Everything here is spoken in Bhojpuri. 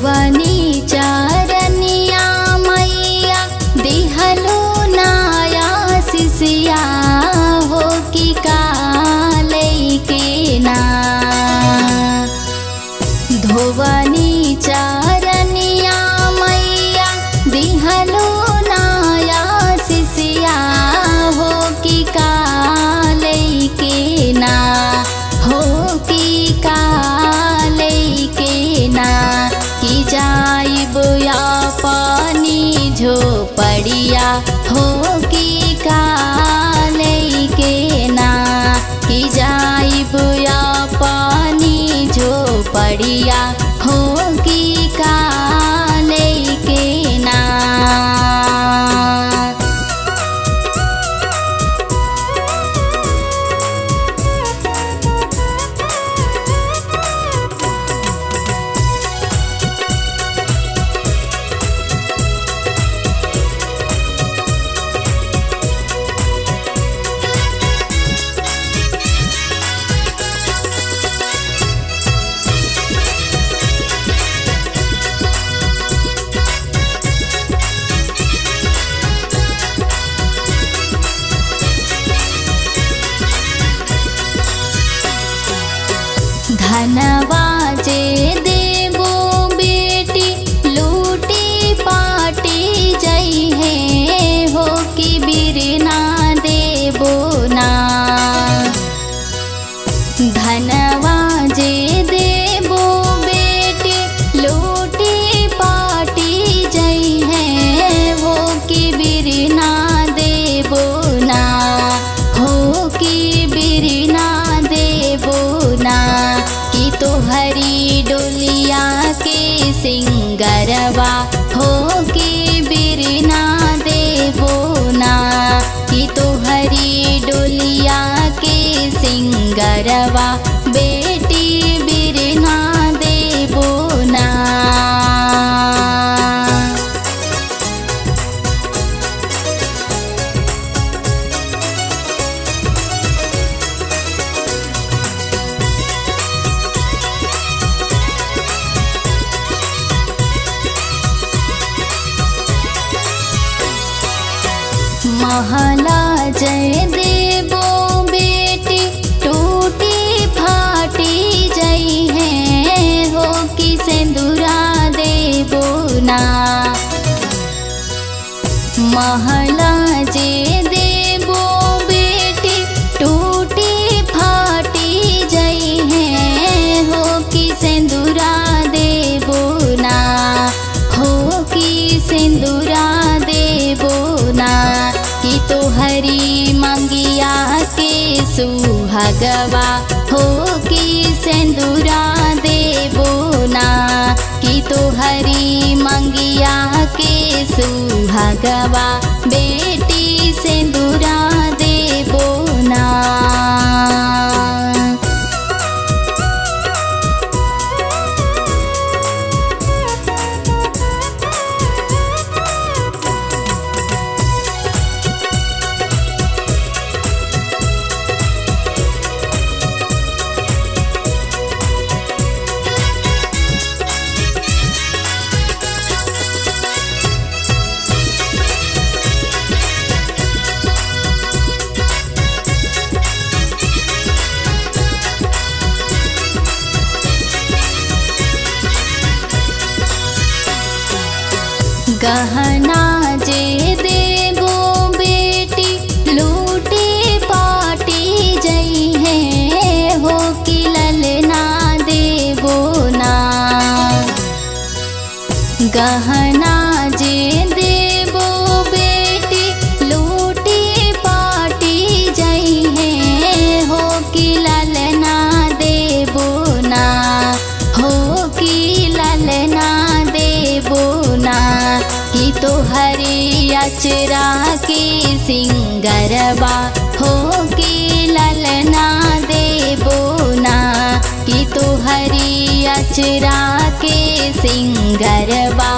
धोवनी चरनिया मैया दिहलो नाया सिसिया हो कि काले के ना। धोवनी चरनिया मैया दिहलो नाया सिसिया हो कि काले के ना, हो कि काले के ना। कि जाइब पानी झोपड़िया हो कि काले के ना। कि जाइब पानी झोपड़िया हो कि काले के ना। धनवा जे देबो बेटी लूटी पाटी जई है हो कि बिरना देबो ना। धनवा जे देबो बेटी लूटी पाटी जई है हो कि बिरना देबो ना, हो कि बिरना देबो ना। कि तोहरी डोलिया के सिंगरवा हो कि बिरना देबो ना। कि तोहरी डोलिया के सिंगरवा बेटी बिरना देबो ना। महला जय देबो बेटी टूटी फाटी जई है हो कि सिंदूरा देबो ना। महला जय देबो बेटी टूटी फाटी जई है हो कि सिंदूरा देबो ना, हो कि सिंदूरा देबो ना। कि तोहरी मंगिया के सुहागवा हो कि सिंदूरा देबो ना। कि तोहरी मंगिया के सुहागवा बेटी सिंदूरा देबो ना। गहना जे देबो बेटी लूटी पाटी जई है हो कि ललना देबो ना। गहना जे देबो बेटी लूटी पाटी जई है हो कि ललना देबो ना, हो कि ललना देबो ना। कि तोहरी अचरा के सिंगरवा हो कि ललना देबो ना। कि तोहरी अचरा के सिंगरवा